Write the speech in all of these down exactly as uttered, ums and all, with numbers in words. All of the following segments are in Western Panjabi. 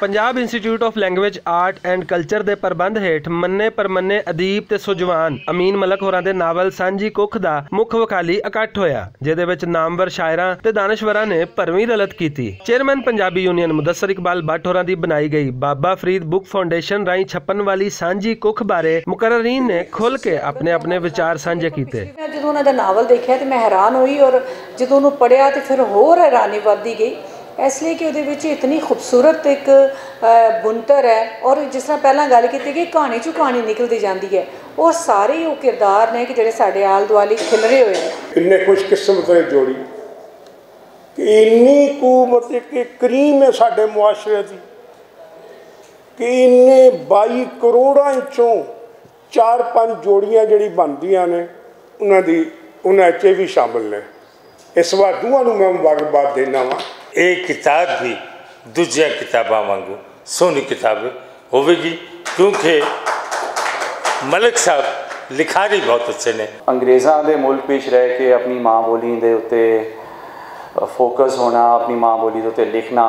Punjab institute of language, art and culture دے پربند ہیٹھ مننے پرمننے ادیب تے سوجوان امین ملک ہوراں دے ناول سانجھی ککھ دا مکھ وکالی اکٹھ ہویا، جہدے وچ نامور شاعراں تے دانشوراں نے پرویں رلت کیتی۔ چیئرمین پنجابی یونین مدثر اقبال بٹ ہوراں دی بنائی گئی بابا فرید بک فاؤنڈیشن راہیں چھپن والی سانجھی ککھ بارے مقررین نے کھل کے اپنے اپنے وچار سانجھے کیتے۔ میں جدوں انہاں دا ناول دیکھیا تے میں حیران ہوئی، اور جدوں انہوں پڑھیا تے پھر ہور حیرانی ودھدی گئی، اس لیے کہ اودے وچ اتنی خوبصورت ایک بنتر ہے، اور جس طرح پہلاں گل کیتی کہ کہانی چوں کہانی نکلدی جاندی ہے، اور سارے ہی او کردار نے کہ جڑے ساڈے آل دوال ہی کھلرے ہوئے نے۔ انہیں خوش قسمت نے جوڑی کہ انی کو مطلب کہ کریم ہے ساڈے معاشرے دی، کہ انہیں بائی کروڑاں چوں چار پنج جوڑیاں جڑی بندیاں نے، انہاں دی انہاں چ وی شامل نے۔ اس وار دوواں نوں میں مبارکباد دینا واں۔ ایک کتاب بھی دوجیاں کتاباں وانگوں سونی کتاب ہووے گی، کیونکہ ملک صاحب لکھاری بہت اچھے نے۔ انگریزاں دے ملک وچ رہ کے اپنی ماں بولی دے اُتے فوکس ہونا، اپنی ماں بولی دے اُتے لکھنا،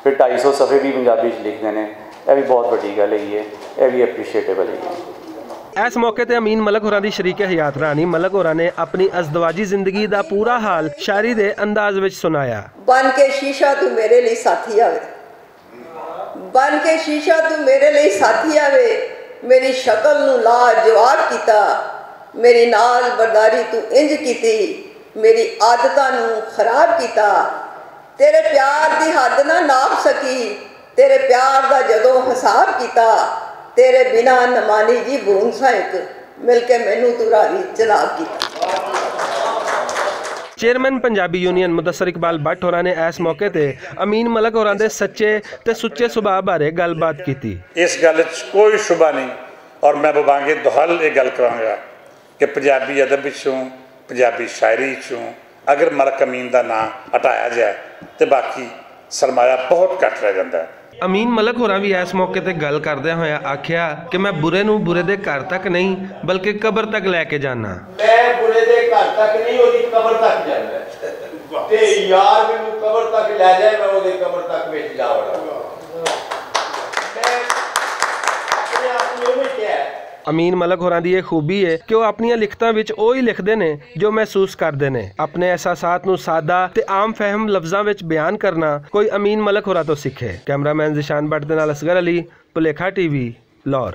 پھر ڈھائی سو صفحے بھی پنجابی وچ لکھدے نے، اے بھی بہت وڈی گل ہے، اے بھی اپریشیٹیبل ہے۔ ایس موقع تے امین ملک ہوراں دی شریک حیات رانی ملک ہوراں نے اپنی ازدواجی زندگی دا پورا حال شاعری دے انداز وچ سنایا۔ بن کے شیشہ تو میرے لئی ساتھی آوے، بن کے شیشہ تو میرے لئی ساتھی آوے، میری شکل نو لا جواب کیتا، میری ناز برداری تو انج کیتی، میری عادتاں نو خراب کیتا۔ تیرے پیار دی حد نہ ناپ سکی، تیرے پیار دا جدوں حساب کیتا، تیرے بنا نمانی جی بھون سا ایک، مل کے مینوں تو راہی جناب کیتا۔ چیئرمین پنجابی یونین مدثر اقبال بٹ ہوراں نے ایس موقع تے امین ملک ہوراں دے سچے تے سچے سبھاء بارے گل بات کیتی۔ اس گل وچ کوئی شبہ نہیں، اور میں ببانگے دوہل یہ گل کراں گا کہ پنجابی ادب وچوں، پنجابی شاعری وچوں اگر ملک امین دا ناں ہٹایا جائے تے باقی سرمایہ بہت گھٹ رہ جاندا ہے۔ امین ملک ہوراں وی ایس موقع تے گل کردیاں ہویاں آکھیا کہ میں برے نوں برے دے گھر تک نہیں، بلکہ قبر تک لے کے جانا۔ میں برے دے گھر تک نہیں، اودی قبر تک جانا ہے۔ تے یار مینوں قبر تک لے جائے، میں اودے قبر تک وچ جا وڑاں۔ میں اپنے آپ نوں ایویں کہیا ہے۔ امین ملک ہوراں دی یہ خوبی ہے کہ وہ اپنیاں لکھتاں وچ اوہی لکھدے نے جو محسوس کردے نے۔ اپنے احساسات نوں سادہ تے عام فہم لفظاں وچ بیان کرنا کوئی امین ملک ہوراں تو سکھے۔ کیمرہ مین ذیشان بٹ دے نال اصغر علی، پلیکھا ٹی وی، لاہور۔